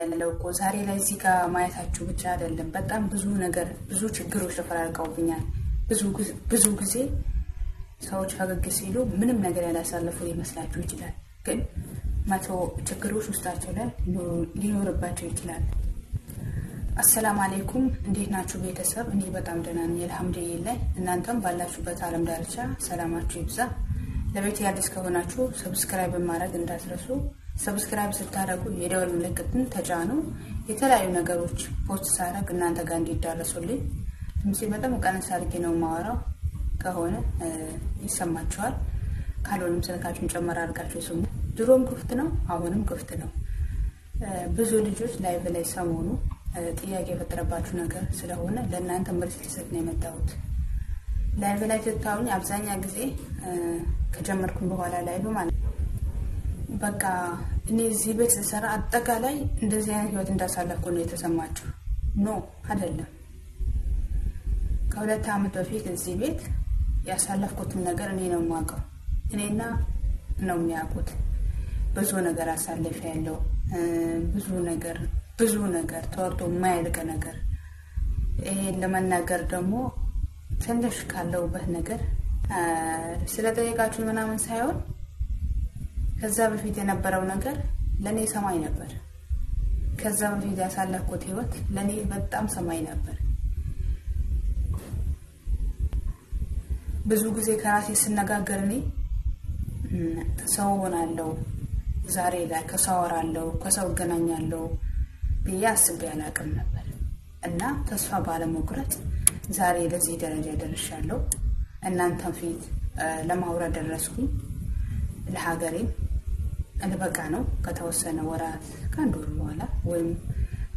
ያለው እኮ ዛሬ ላይ እዚህ ጋር ማየታችሁ ብቻ አይደለም። በጣም ብዙ ነገር፣ ብዙ ችግሮች ተፈራርቀውብኛል። ብዙ ጊዜ ሰዎች ፈገግ ሲሉ ምንም ነገር ያላሳለፉ ሊመስላችሁ ይችላል። ግን 100 ችግሮች ውስጣቸው ላይ ሊኖርባቸው ይችላል። አሰላም አሌይኩም፣ እንዴት ናችሁ ቤተሰብ? እኔ በጣም ደህና ነኝ አልሐምዱሊላህ። እናንተም ባላችሁበት ዓለም ዳርቻ ሰላማችሁ ይብዛ። ለቤት አዲስ ከሆናችሁ subscribe ማድረግ እንዳትረሱ። Subscribe ስታደርጉ የደወል ምልክትን ተጫኑ። የተለያዩ ነገሮች post ሳደርግ እናንተ ጋር እንዲዳረሱልኝ። ድምፄ በጣም ቀነስ አድርጌ ነው የማወራው፣ ከሆነ ይሰማችኋል፣ ካልሆነም ስልካችሁን ጨመር አድርጋችሁ ስሙ። ድሮም ክፍት ነው፣ አሁንም ክፍት ነው። ብዙ ልጆች live ላይ ሰሞኑ ጥያቄ የፈጠረባችሁ ነገር ስለሆነ ለእናንተ መልስ ልሰጥ ነው የመጣሁት። Live ላይ ስታዩኝ አብዛኛ ጊዜ ከጀመርኩኝ በኋላ live ማለት በቃ እኔ እዚህ ቤት ስሰራ አጠቃላይ እንደዚህ አይነት ህይወት እንዳሳለፍኩ ነው የተሰማችሁ። No፣ አይደለም። ከ2 ዓመት በፊት እዚህ ቤት ያሳለፍኩትን ነገር እኔ ነው የማውቀው። እኔና ነው የሚያውቁት። ብዙ ነገር አሳልፍ ያለው፣ ብዙ ነገር፣ ብዙ ነገር፣ ተወርቶ የማያልቅ ነገር። ይሄን ለመናገር ደግሞ ትንሽ ካለውበት ነገር ስለጠየቃችሁ ምናምን ሳይሆን ከዛ በፊት የነበረው ነገር ለእኔ ሰማይ ነበር። ከዛ በፊት ያሳለፍኩት ህይወት ለእኔ በጣም ሰማይ ነበር። ብዙ ጊዜ ከራሴ ስነጋገር እኔ ሰው ሆናለሁ፣ ዛሬ ላይ ከሰው አወራለሁ፣ ከሰው እገናኛለሁ ብዬ አስቤ አላውቅም ነበር እና ተስፋ ባለመቁረጥ ዛሬ ለዚህ ደረጃ ደርሻለሁ። እናንተን ፊት ለማውራት ደረስኩኝ። ለሀገሬም ልበቃ ነው። ከተወሰነ ወራት፣ ከአንድ ወር በኋላ ወይም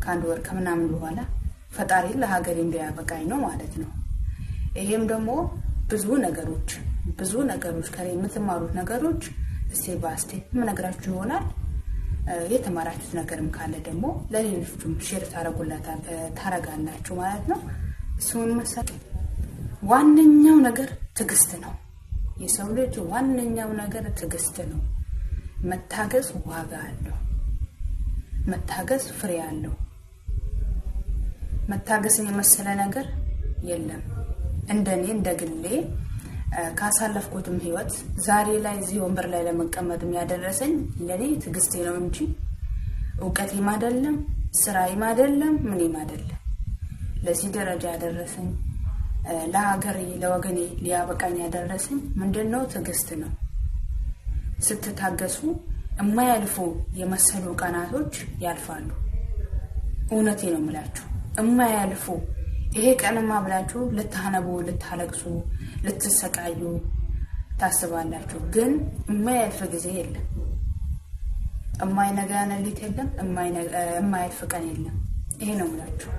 ከአንድ ወር ከምናምን በኋላ ፈጣሪ ለሀገሬ እንዲያበቃኝ ነው ማለት ነው። ይሄም ደግሞ ብዙ ነገሮች፣ ብዙ ነገሮች ከኔ የምትማሩት ነገሮች step by step የምነግራችሁ ይሆናል። የተማራችሁት ነገርም ካለ ደግሞ ለሌሎቹም share ታረጋላችሁ ማለት ነው። እሱን መሰል ዋነኛው ነገር ትዕግስት ነው። የሰው ልጅ ዋነኛው ነገር ትዕግስት ነው። መታገስ ዋጋ አለው። መታገስ ፍሬ አለው። መታገስን የመሰለ ነገር የለም። እንደኔ እንደ ግሌ ካሳለፍኩትም ህይወት ዛሬ ላይ እዚህ ወንበር ላይ ለመቀመጥ ያደረሰኝ ለኔ ትዕግስቴ ነው እንጂ እውቀቴም አይደለም፣ ስራዬም አይደለም፣ ምንም አይደለም። ለዚህ ደረጃ ያደረሰኝ፣ ለሀገሬ ለወገኔ ሊያበቃኝ ያደረሰኝ ምንድን ነው? ትዕግስት ነው። ስትታገሱ የማያልፉ የመሰሉ ቀናቶች ያልፋሉ። እውነቴ ነው የምላችሁ፣ የማያልፉ ይሄ ቀንማ ብላችሁ ልታነቡ፣ ልታለቅሱ፣ ልትሰቃዩ ታስባላችሁ። ግን የማያልፍ ጊዜ የለም። የማይነጋ ሌሊት የለም። የማያልፍ ቀን የለም። ይሄ ነው የምላችሁ።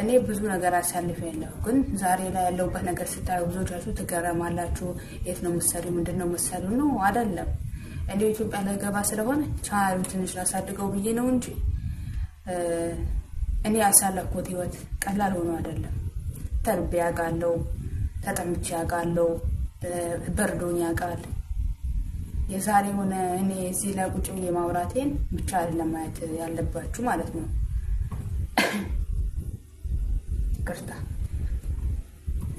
እኔ ብዙ ነገር አሳልፌያለሁ። ግን ዛሬ ላይ ያለሁበት ነገር ስታዩ ብዙዎቻችሁ ትገረማላችሁ። የት ነው የምትሰሪው? ምንድን ነው የምትሰሪው? ነው አይደለም። እኔ ኢትዮጵያ ላይ ገባ ስለሆነ ቻናሉ ትንሽ ላሳድገው ብዬ ነው እንጂ እኔ ያሳለፍኩት ህይወት ቀላል ሆኖ አይደለም። ተርቤ ያውቃለሁ፣ ተጠምቼ ያውቃለሁ፣ በርዶኝ ያውቃል። የዛሬውን እኔ እዚህ ላይ ቁጭ ብዬ ማውራቴን ብቻ አይደለም ማየት ያለባችሁ ማለት ነው። ይቅርታ፣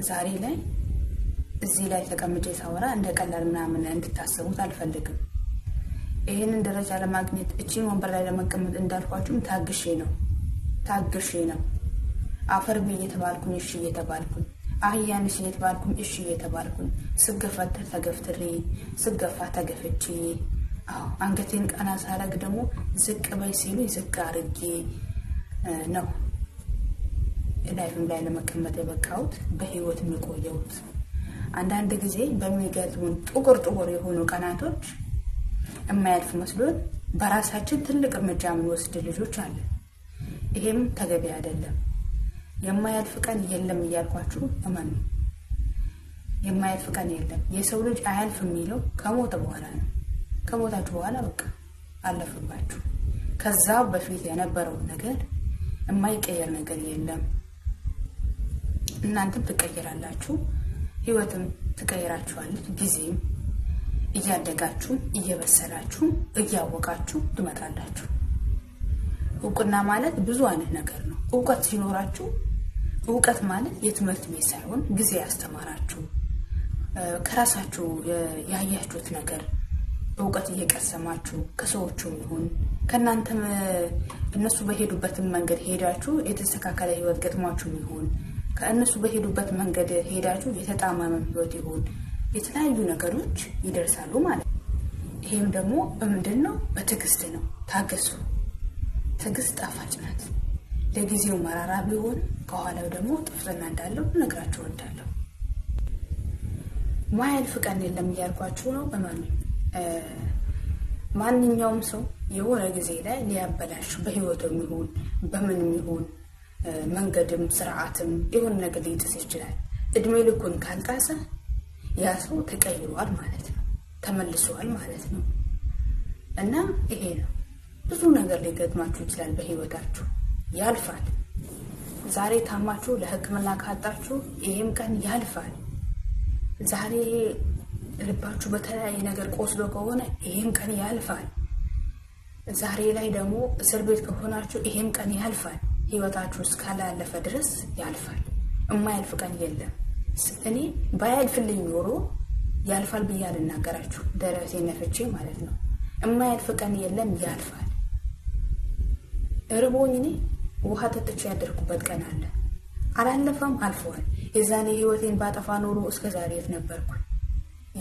ዛሬ ላይ እዚህ ላይ ተቀምጬ ሳወራ እንደ ቀላል ምናምን እንድታስቡት አልፈልግም። ይህንን ደረጃ ለማግኘት፣ እቺን ወንበር ላይ ለመቀመጥ እንዳልኳችሁም ታግሼ ነው፣ ታግሼ ነው። አፈር ብዬ እየተባልኩኝ እሺ እየተባልኩኝ፣ አህያንሽ እየተባልኩኝ እሺ እየተባልኩኝ፣ ስገፈተር ተገፍትሬ፣ ስገፋ ተገፍቼ፣ አዎ አንገቴን ቀና ሳረግ ደግሞ ዝቅ በይ ሲሉ ዝቅ አርጌ ነው live ም ላይ ለመቀመጥ የበቃሁት፣ በህይወት የቆየሁት። አንዳንድ ጊዜ በሚገጥሙን ጥቁር ጥቁር የሆኑ ቀናቶች የማያልፍ መስሎን በራሳችን ትልቅ እርምጃ የምንወስድ ልጆች አለን። ይሄም ተገቢ አይደለም። የማያልፍ ቀን የለም እያልኳችሁ እመኑ። የማያልፍ ቀን የለም። የሰው ልጅ አያልፍ የሚለው ከሞተ በኋላ ነው። ከሞታችሁ በኋላ በቃ አለፍባችሁ። ከዛ በፊት የነበረው ነገር የማይቀየር ነገር የለም። እናንተም ትቀየራላችሁ፣ ህይወትም ትቀይራችኋለች። ጊዜም እያደጋችሁ፣ እየበሰላችሁ፣ እያወቃችሁ ትመጣላችሁ። እውቅና ማለት ብዙ አይነት ነገር ነው። እውቀት ሲኖራችሁ፣ እውቀት ማለት የትምህርት ቤት ሳይሆን ጊዜ ያስተማራችሁ፣ ከራሳችሁ ያያችሁት ነገር፣ እውቀት እየቀሰማችሁ ከሰዎቹም ይሁን ከእናንተም እነሱ በሄዱበትም መንገድ ሄዳችሁ የተስተካከለ ህይወት ገጥሟችሁም ይሁን፣ ከእነሱ በሄዱበት መንገድ ሄዳችሁ የተጣመመ ህይወት ይሁን፣ የተለያዩ ነገሮች ይደርሳሉ ማለት ነው። ይሄም ደግሞ በምንድን ነው? በትዕግስት ነው። ታገሱ። ትዕግስት ጣፋጭ ናት። ለጊዜው መራራ ቢሆን ከኋላው ደግሞ ጥፍጥና እንዳለው እነግራችሁ እወዳለሁ። ማያልፍ ቀን የለም እያልኳችሁ ነው። እመኑኝ። ማንኛውም ሰው የሆነ ጊዜ ላይ ሊያበላሽ በህይወቱም ይሁን በምንም ይሁን መንገድም ስርዓትም የሆነ ነገር ሊጥስ ይችላል። እድሜ ልኩን ካልጣሰ ያ ሰው ተቀይሯል ማለት ነው፣ ተመልሷል ማለት ነው። እና ይሄ ነው። ብዙ ነገር ሊገጥማችሁ ይችላል በህይወታችሁ፣ ያልፋል። ዛሬ ታማችሁ ለሕክምና ካጣችሁ ይሄም ቀን ያልፋል። ዛሬ ልባችሁ በተለያየ ነገር ቆስሎ ከሆነ ይሄም ቀን ያልፋል። ዛሬ ላይ ደግሞ እስር ቤት ከሆናችሁ ይሄም ቀን ያልፋል። ህይወታችሁ እስካላለፈ ድረስ ያልፋል። የማያልፍ ቀን የለም። እኔ ባያልፍልኝ ኖሮ ያልፋል ብዬ አልናገራችሁ፣ ደረሴ ነፍቼ ማለት ነው። የማያልፍ ቀን የለም፣ ያልፋል። እርቦኝ እኔ ውሃ ጠጥቼ ያደርኩበት ቀን አለ። አላለፈም፣ አልፈዋል። የዛኔ ህይወቴን ባጠፋ ኖሮ እስከ ዛሬ የት ነበርኩ?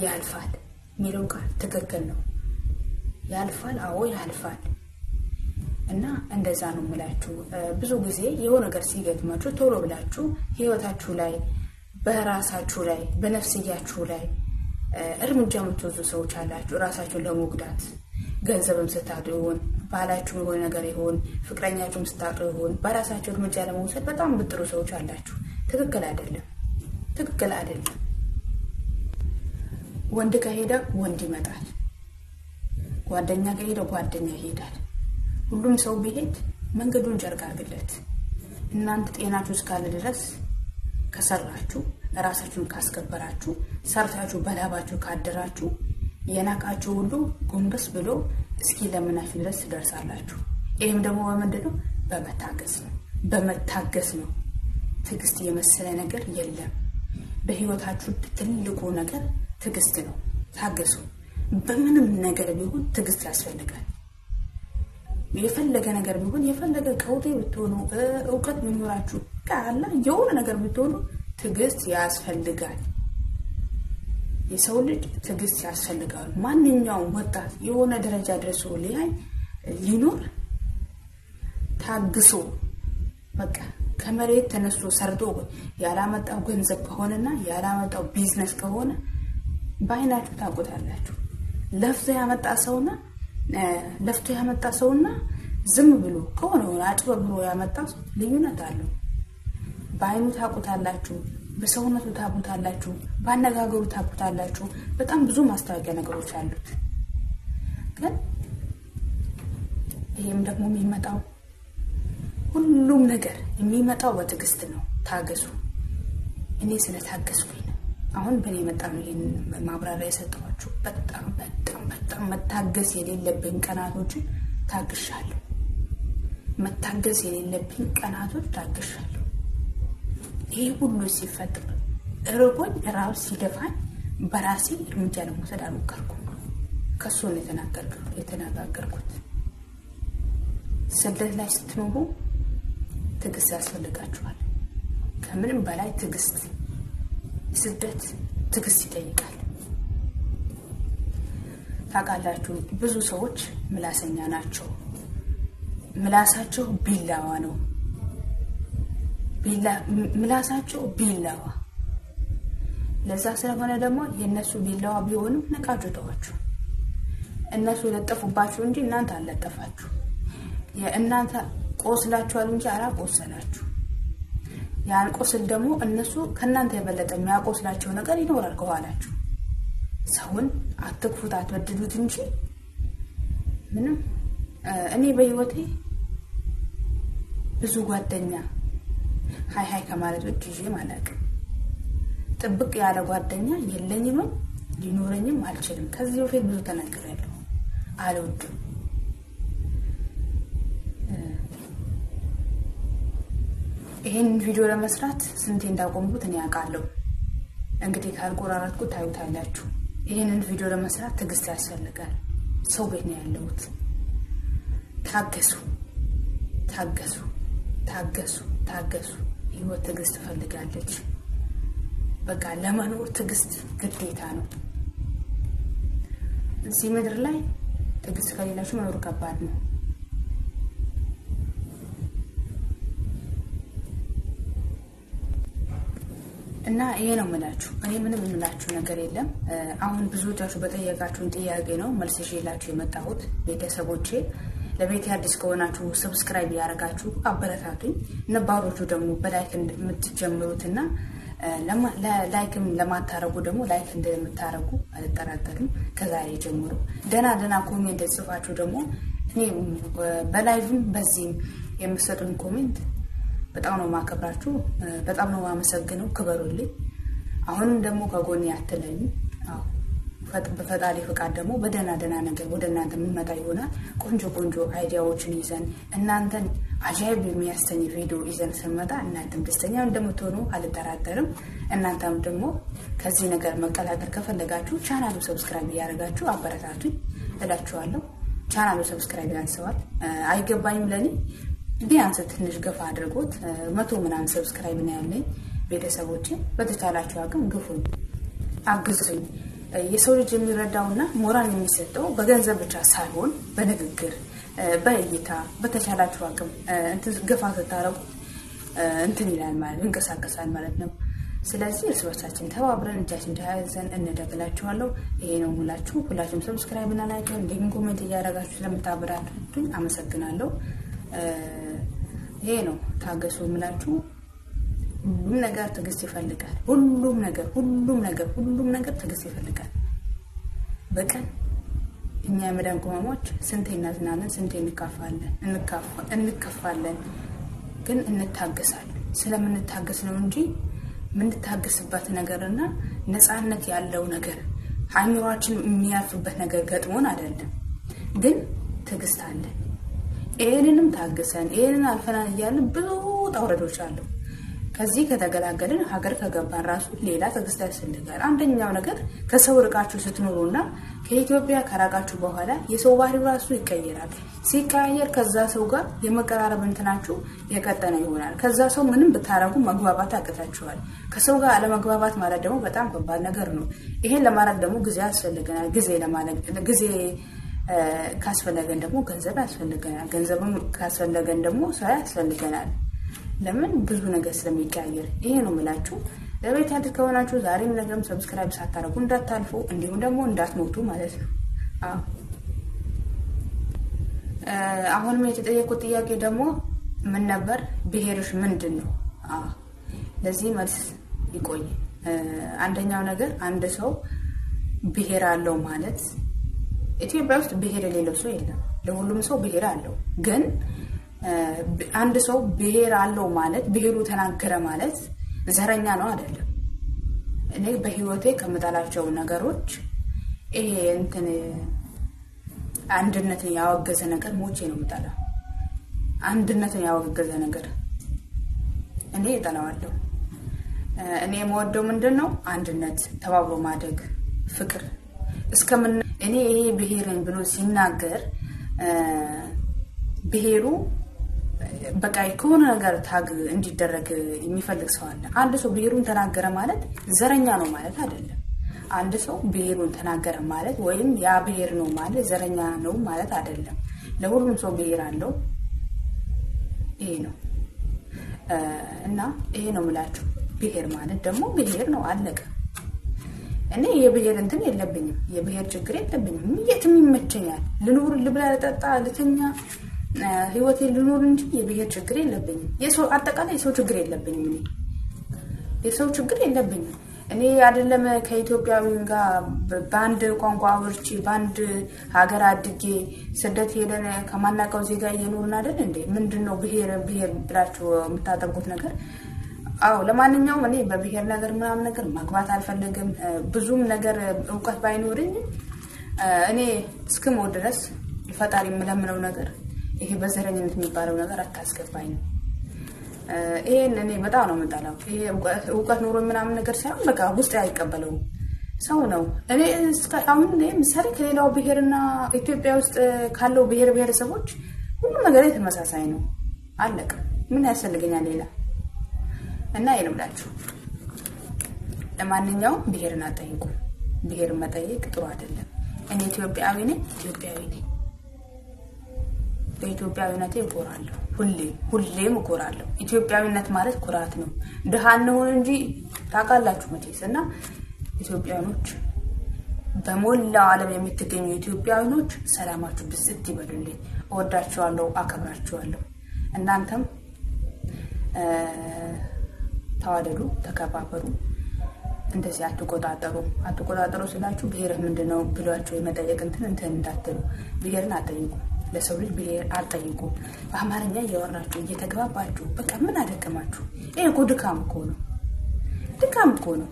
ያልፋል የሚለው ቃል ትክክል ነው። ያልፋል፣ አዎ ያልፋል። እና እንደዛ ነው የምላችሁ። ብዙ ጊዜ የሆነ ነገር ሲገጥማችሁ ቶሎ ብላችሁ ህይወታችሁ ላይ፣ በራሳችሁ ላይ፣ በነፍስያችሁ ላይ እርምጃ የምትወስዱ ሰዎች አላችሁ። ራሳችሁን ለመጉዳት ገንዘብም ስታጡ ይሆን፣ ባላችሁም የሆነ ነገር ይሆን፣ ፍቅረኛችሁም ስታጡ ይሆን፣ በራሳችሁ እርምጃ ለመውሰድ በጣም ብጥሩ ሰዎች አላችሁ። ትክክል አይደለም። ትክክል አይደለም። ወንድ ከሄደ ወንድ ይመጣል። ጓደኛ ከሄደ ጓደኛ ይሄዳል። ሁሉም ሰው ቢሄድ መንገዱን ጨርቅ አድርግለት። እናንተ ጤናችሁ እስካለ ድረስ ከሰራችሁ፣ ራሳችሁን ካስከበራችሁ፣ ሰርታችሁ በላባችሁ ካደራችሁ፣ የናቃችሁ ሁሉ ጎንበስ ብሎ እስኪ ለምናችሁ ድረስ ትደርሳላችሁ። ይህም ደግሞ በምንድን ነው? በመታገስ ነው። በመታገስ ነው። ትዕግስት የመሰለ ነገር የለም። በህይወታችሁ ትልቁ ነገር ትዕግስት ነው። ታገሱ። በምንም ነገር ቢሆን ትዕግስት ያስፈልጋል። የፈለገ ነገር ቢሆን፣ የፈለገ ቀውጤ ብትሆኑ፣ እውቀት ቢኖራችሁ፣ ቃላ የሆነ ነገር ብትሆኑ ትዕግስት ያስፈልጋል። የሰው ልጅ ትዕግስት ያስፈልጋል። ማንኛውም ወጣት የሆነ ደረጃ ደርሶ ሊያይ ሊኖር ታግሶ በቃ ከመሬት ተነስቶ ሰርቶ ያላመጣው ገንዘብ ከሆነና ያላመጣው ቢዝነስ ከሆነ በአይናችሁ ታውቁታላችሁ። ለፍቶ ያመጣ ሰውና ዝም ብሎ ከሆነ ሆነ አጭበርብሮ ያመጣ ሰው ልዩነት አለው። በአይኑ ታውቁታላችሁ፣ በሰውነቱ ታውቁታላችሁ፣ በአነጋገሩ ታውቁታላችሁ። በጣም ብዙ ማስታወቂያ ነገሮች አሉት። ግን ይሄም ደግሞ የሚመጣው፣ ሁሉም ነገር የሚመጣው በትዕግስት ነው። ታገሱ። እኔ ስለታገስኩኝ ነው። አሁን በእኔ የመጣ ነው ይሄን ማብራሪያ የሰጠኋችሁ። በጣም በጣም በጣም መታገስ የሌለብኝ ቀናቶችን ታግሻለሁ። መታገስ የሌለብኝ ቀናቶች ታግሻለሁ። ይሄ ሁሉ ሲፈጥር ርቦኝ ራብ ሲደፋኝ በራሴ እርምጃ ለመውሰድ አልሞከርኩም። ከሱ ነው የተነጋገርኩት። ስደት ላይ ስትኖሩ ትዕግስት ያስፈልጋችኋል። ከምንም በላይ ትዕግስት፣ ስደት ትዕግስት ይጠይቃል። ታውቃላችሁ፣ ብዙ ሰዎች ምላሰኛ ናቸው። ምላሳቸው ቢላዋ ነው። ምላሳቸው ቢላዋ። ለዛ ስለሆነ ደግሞ የእነሱ ቢላዋ ቢሆንም ንቃችሁ ተዋችሁ። እነሱ ለጠፉባችሁ እንጂ እናንተ አልለጠፋችሁ። የእናንተ ቆስላችኋል እንጂ አላቆሰላችሁ። ያን ቁስል ደግሞ እነሱ ከእናንተ የበለጠ የሚያቆስላቸው ነገር ይኖራል ከኋላችሁ። ሰውን አትክፉት፣ አትበድሉት እንጂ ምንም እኔ በህይወቴ ብዙ ጓደኛ hi hi ከማለት ውጭ ይዤም አላውቅም። ጥብቅ ያለ ጓደኛ የለኝምም፣ ሊኖረኝም አልችልም። ከዚህ በፊት ብዙ ተናግሬያለሁ። አልወድም። ይሄን ቪዲዮ ለመስራት ስንቴ እንዳቆምኩት እኔ አውቃለሁ። እንግዲህ ካልቆራረጥኩ ታዩታላችሁ። ይሄንን ቪዲዮ ለመስራት ትዕግስት ያስፈልጋል። ሰው ቤት ነው ያለሁት። ታገሱ፣ ታገሱ፣ ታገሱ፣ ታገሱ። ህይወት ትዕግስት ትፈልጋለች። በቃ ለመኖር ትዕግስት ግዴታ ነው። እዚህ ምድር ላይ ትዕግስት ከሌላችሁ መኖር ከባድ ነው። እና ይሄ ነው የምላችሁ። እኔ ምንም የምላችሁ ነገር የለም። አሁን ብዙዎቻችሁ በጠየቃችሁን ጥያቄ ነው መልስ ይዤላችሁ የመጣሁት። ቤተሰቦቼ ለቤቴ አዲስ ከሆናችሁ subscribe ያደረጋችሁ አበረታቱኝ። ነባሮቹ ደግሞ በ like የምትጀምሩትና like ም ለማታረጉ ደግሞ like እንደምታረጉ አልጠራጠርም። ከዛሬ ጀምሮ ደህና ደህና comment ጽፋችሁ ደግሞ እኔ በ live ም በዚህም የምሰጡን comment በጣም ነው ማከብራችሁ፣ በጣም ነው ማመሰግነው። ክበሩልኝ። አሁንም ደግሞ ከጎኔ አትለዩ። አዎ በፈጣሪ ፍቃድ ደግሞ በደህና ደህና ነገር ወደ እናንተ የምንመጣ ይሆናል። ቆንጆ ቆንጆ idea ዎችን ይዘን እናንተን አጃይብ የሚያሰኝ ቪዲዮ ይዘን ስንመጣ እናንተም ደስተኛ እንደምትሆኑ አልጠራጠርም። እናንተም ደግሞ ከዚህ ነገር መቀላቀል ከፈለጋችሁ ቻናሉ subscribe እያደረጋችሁ አበረታቱኝ እላችኋለሁ። ቻናሉ subscribe ያንሰዋል፣ አይገባኝም ለኔ ቢያንስ ትንሽ ገፋ አድርጎት 100 ምናምን subscribe ነው ያለኝ። ቤተሰቦቼ በተቻላችሁ አቅም ግፉኝ፣ አግዙኝ። የሰው ልጅ የሚረዳውና ሞራል የሚሰጠው በገንዘብ ብቻ ሳይሆን በንግግር፣ በእይታ በተቻላችሁ አቅም ገፋ ስታረጉት እንትን ይላል ማለት ይንቀሳቀሳል ማለት ነው። ስለዚህ እርስ በርሳችን ተባብረን እጃችን ተያይዘን እንደግላችኋለሁ። ይሄ ነው ሁላችሁ ሁላችሁም subscribe እና like እንዲሁም comment እያደረጋችሁ ስለምታበረታቱኝ አመሰግናለሁ። ይሄ ነው ታገሱ የምላችሁ። ሁሉም ነገር ትዕግስት ይፈልጋል። ሁሉም ነገር ሁሉም ነገር ሁሉም ነገር ትዕግስት ይፈልጋል። በቀን እኛ የመዳን ቅመሞች ስንቴ እናዝናለን፣ ስንቴ እንከፋለን፣ ግን እንታገሳለን። ስለምንታገስ ነው እንጂ የምንታገስበት ነገርና ነፃነት ያለው ነገር አእምሯችን የሚያርፍበት ነገር ገጥሞን አይደለም፣ ግን ትዕግስት አለን። ይሄንንም ታግሰን ይሄንን አልፈናን እያልን ብዙ ውጣ ውረዶች አሉ። ከዚህ ከተገላገልን ሀገር ከገባን ራሱ ሌላ ትዕግስት ያስፈልጋል። አንደኛው ነገር ከሰው ርቃችሁ ስትኖሩና ከኢትዮጵያ ከራቃችሁ በኋላ የሰው ባህሪ ራሱ ይቀየራል። ሲቀያየር ከዛ ሰው ጋር የመቀራረብ እንትናችሁ የቀጠነ ይሆናል። ከዛ ሰው ምንም ብታረጉ መግባባት ያቅታችኋል። ከሰው ጋር አለመግባባት ማለት ደግሞ በጣም ከባድ ነገር ነው። ይሄን ለማድረግ ደግሞ ጊዜ ያስፈልገናል። ጊዜ ካስፈለገን ደግሞ ገንዘብ ያስፈልገናል። ገንዘብም ካስፈለገን ደግሞ ስራ ያስፈልገናል። ለምን ብዙ ነገር ስለሚቀያየር ይሄ ነው የምላችሁ። ለቤት አዲስ ከሆናችሁ ዛሬም ነገም subscribe ሳታረጉ እንዳታልፉ፣ እንዲሁም ደግሞ እንዳትሞቱ ማለት ነው። አዎ አሁንም የተጠየቁት ጥያቄ ደግሞ ምን ነበር? ብሔርሽ ምንድን ነው? አዎ ለዚህ መልስ ይቆይ። አንደኛው ነገር አንድ ሰው ብሔር አለው ማለት ኢትዮጵያ ውስጥ ብሔር የሌለው ሰው የለም። ለሁሉም ሰው ብሔር አለው። ግን አንድ ሰው ብሔር አለው ማለት ብሔሩ ተናገረ ማለት ዘረኛ ነው አይደለም። እኔ በህይወቴ ከምጠላቸው ነገሮች ይሄ እንትን አንድነትን ያወገዘ ነገር ሞቼ ነው የምጠላው። አንድነትን ያወገዘ ነገር እኔ እጠላዋለሁ። እኔ የምወደው ምንድን ነው? አንድነት፣ ተባብሮ ማደግ፣ ፍቅር እስከምን እኔ ይሄ ብሔርን ብሎ ሲናገር ብሔሩ በቃ ከሆነ ነገር ታግ እንዲደረግ የሚፈልግ ሰው አለ። አንድ ሰው ብሔሩን ተናገረ ማለት ዘረኛ ነው ማለት አይደለም። አንድ ሰው ብሔሩን ተናገረ ማለት ወይም ያ ብሔር ነው ማለት ዘረኛ ነው ማለት አይደለም። ለሁሉም ሰው ብሔር አለው። ይሄ ነው እና ይሄ ነው የምላችሁ። ብሔር ማለት ደግሞ ብሔር ነው፣ አለቀ። እኔ የብሔር እንትን የለብኝም፣ የብሔር ችግር የለብኝም። የትም ይመቸኛል። ልኑር፣ ልብላ፣ ልጠጣ፣ ልተኛ፣ ህይወቴ ልኑር እንጂ የብሔር ችግር የለብኝም። የሰው አጠቃላይ የሰው ችግር የለብኝም። እኔ የሰው ችግር የለብኝም። እኔ አይደለም ከኢትዮጵያዊ ጋር በአንድ ቋንቋ አውርቼ በአንድ ሀገር አድጌ ስደት ሄደን ከማናውቀው ዜጋ እየኖርን አይደል እንዴ? ምንድን ነው ብሔር ብሔር ብላችሁ የምታጠብቁት ነገር? አዎ ለማንኛውም እኔ በብሔር ነገር ምናምን ነገር ማግባት አልፈልግም። ብዙም ነገር እውቀት ባይኖርኝ እኔ እስክሞት ድረስ ፈጣሪ የምለምነው ነገር ይሄ በዘረኝነት የሚባለው ነገር አታስገባኝ ነው። ይሄን እኔ በጣም ነው የምጠላው። ይሄ እውቀት ኑሮ ምናምን ነገር ሳይሆን በቃ ውስጥ አይቀበለውም ሰው ነው። እኔ አሁን ምሳሌ ከሌላው ብሔርና ኢትዮጵያ ውስጥ ካለው ብሔር ብሔረሰቦች ሁሉም ነገር ተመሳሳይ ነው። አለቀ። ምን ያስፈልገኛል ሌላ? እና ይሄን ብላችሁ ለማንኛውም ብሔርን አጠይቁ። ብሔር መጠየቅ ጥሩ አይደለም። እኔ ኢትዮጵያዊ ነኝ፣ ኢትዮጵያዊ ነኝ። በኢትዮጵያዊነቴ እኮራለሁ። ሁሌም እኮራለሁ። ኢትዮጵያዊነት ማለት ኩራት ነው። ድሃ እንሁን እንጂ ታውቃላችሁ መቼስ። እና ኢትዮጵያኖች፣ በሞላው ዓለም የምትገኙ ኢትዮጵያኖች ሰላማችሁ ብዝት ይበሉልኝ። እወዳችኋለሁ፣ አከብራችኋለሁ። እናንተም ተዋደዱ፣ ተከባበሩ። እንደዚህ አትቆጣጠሩ። አትቆጣጠሩ ስላችሁ ብሔርህ ምንድነው ብሏቸው የመጠየቅ እንትን እንዳትሉ። ብሔርን አትጠይቁ። ለሰው ልጅ ብሔር አትጠይቁ። በአማርኛ እያወራችሁ እየተግባባችሁ በቃ ምን አደከማችሁ? ይሄ እኮ ድካም እኮ ነው። ድካም እኮ ነው።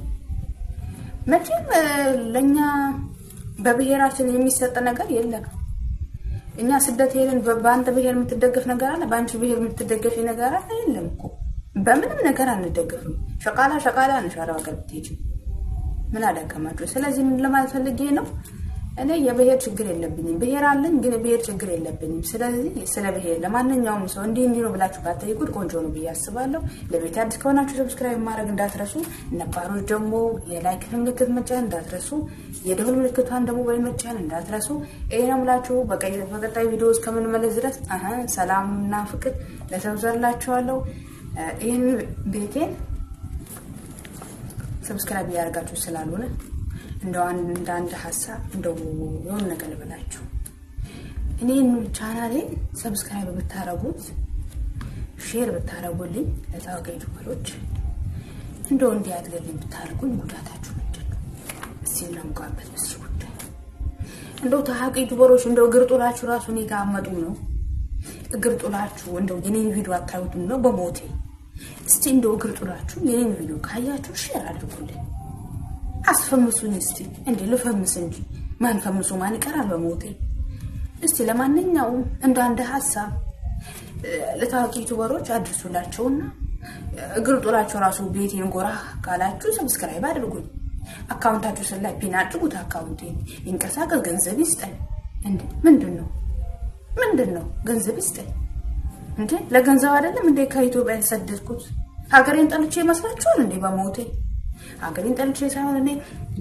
መቼም ለኛ በብሔራችን የሚሰጥ ነገር የለም። እኛ ስደት ሄደን በአንተ ብሔር የምትደገፍ ነገር አለ? በአንቺ ብሔር የምትደገፍ ነገር አለ? የለም እኮ። በምንም ነገር አንደገፍም። ሸቃላ ሸቃላ ነሽ አረብ ሀገር ብትሄጂ። ምን አደከማችሁ? ስለዚህ ምን ለማለት ፈልጌ ነው፣ እኔ የብሔር ችግር የለብኝም። ብሔር አለኝ ግን የብሔር ችግር የለብኝም። ስለዚህ ስለ ብሔር ለማንኛውም ሰው እንዲህ እንዲህ ነው ብላችሁ ባትጠይቁት ቆንጆ ነው ብዬ አስባለሁ። ለቤት አዲስ ከሆናችሁ subscribe ማድረግ እንዳትረሱ፣ ነባሮች ደግሞ የ like ምልክት መጫን እንዳትረሱ፣ የደወል ምልክቷን ደግሞ በመጫን እንዳትረሱ። ይሄ ነው የምላችሁ። በቀጣይ ቪዲዮ እስከምንመለስ ድረስ ሰላምና ፍቅር ለሰው ዘርላችኋለሁ። ይህን ቤቴን subscribe እያደረጋችሁ ስላልሆነ እንደው አንድ ሀሳብ እንደው የሆነ ነገር ልበላችሁ። እኔን ቻናሌን subscribe ብታረጉት፣ share ብታረጉልኝ ለታዋቂ ዩቲዩበሮች እንደው እንዲያድግልኝ ብታረጉኝ ጉዳታችሁ ምንድን ነው? እስቲ እናምቋበት በዚህ ጉዳይ። እንደው ታዋቂ ዩቲዩበሮች እንደው እግር ጥላችሁ ራሱ እኔ ጋር አመጡ ነው። እግር ጥላችሁ እንደው የኔን ቪዲዮ አታዩትም ነው በሞቴ። እስቲ እንደው እግር ጥላችሁ የኔን ቪዲዮ ካያችሁ share አድርጉልኝ። አስፈምሱኝ እስቲ፣ እንዴ ልፈምስ እንጂ ማን ፈምሶ ማን ይቀራል በሞቴ። እስቲ ለማንኛውም እንደ አንድ ሀሳብ ለታዋቂ ዩቲዩበሮች አድርሱላቸውና እግር ጥላችሁ ራሱ ቤቴን ጎራ ካላችሁ subscribe አድርጉኝ። አካውንታችሁ ስላይ pin አድርጉት። አካውንቴን ይንቀሳቀስ፣ ገንዘብ ይስጠኝ። እንዴ ምንድነው ምንድነው? ገንዘብ ይስጠኝ እንዴ! ለገንዘብ አይደለም እንዴ ከኢትዮጵያ የተሰደድኩት? ሀገሬን ጠልቼ ይመስላችኋል እንዴ? በሞቴ ሀገሬን ጠልቼ ሳይሆን እኔ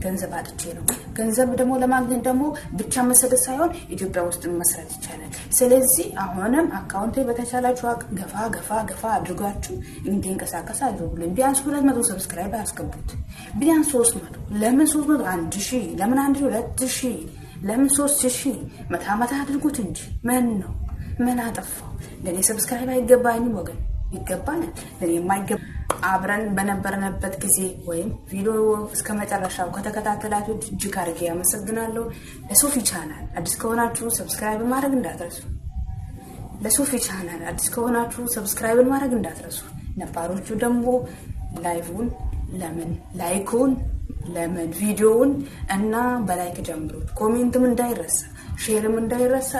ገንዘብ አጥቼ ነው። ገንዘብ ደግሞ ለማግኘት ደግሞ ብቻ መሰደድ ሳይሆን ኢትዮጵያ ውስጥ መስራት ይቻላል። ስለዚህ አሁንም አካውንቴ በተቻላችሁ አቅም ገፋ ገፋ ገፋ አድርጋችሁ እንዲንቀሳቀስ አድርጉልኝ። ቢያንስ 200 subscribe አስገቡት። ቢያንስ 300፣ ለምን 300፣ 1000፣ ለምን 1 2000፣ ለምን 3000፣ መታ መታ አድርጉት እንጂ። ምን ነው ምን አጠፋው? ለኔ subscribe አይገባኝም ወገን? ይገባናል። ለኔ የማይገባ አብረን በነበረንበት ጊዜ ወይም ቪዲዮ እስከ መጨረሻው ከተከታተላችሁ እጅግ አድርጌ አመሰግናለሁ። ለሶፊ ቻናል አዲስ ከሆናችሁ subscribe ማድረግ እንዳትረሱ። ለሶፊ ቻናል አዲስ ከሆናችሁ subscribe ማድረግ እንዳትረሱ። ነባሮቹ ደግሞ live ን ለምን like ኡን ለምን ቪዲዮውን እና በ like ጀምሩት። comment ም እንዳይረሳ፣ share ም እንዳይረሳ።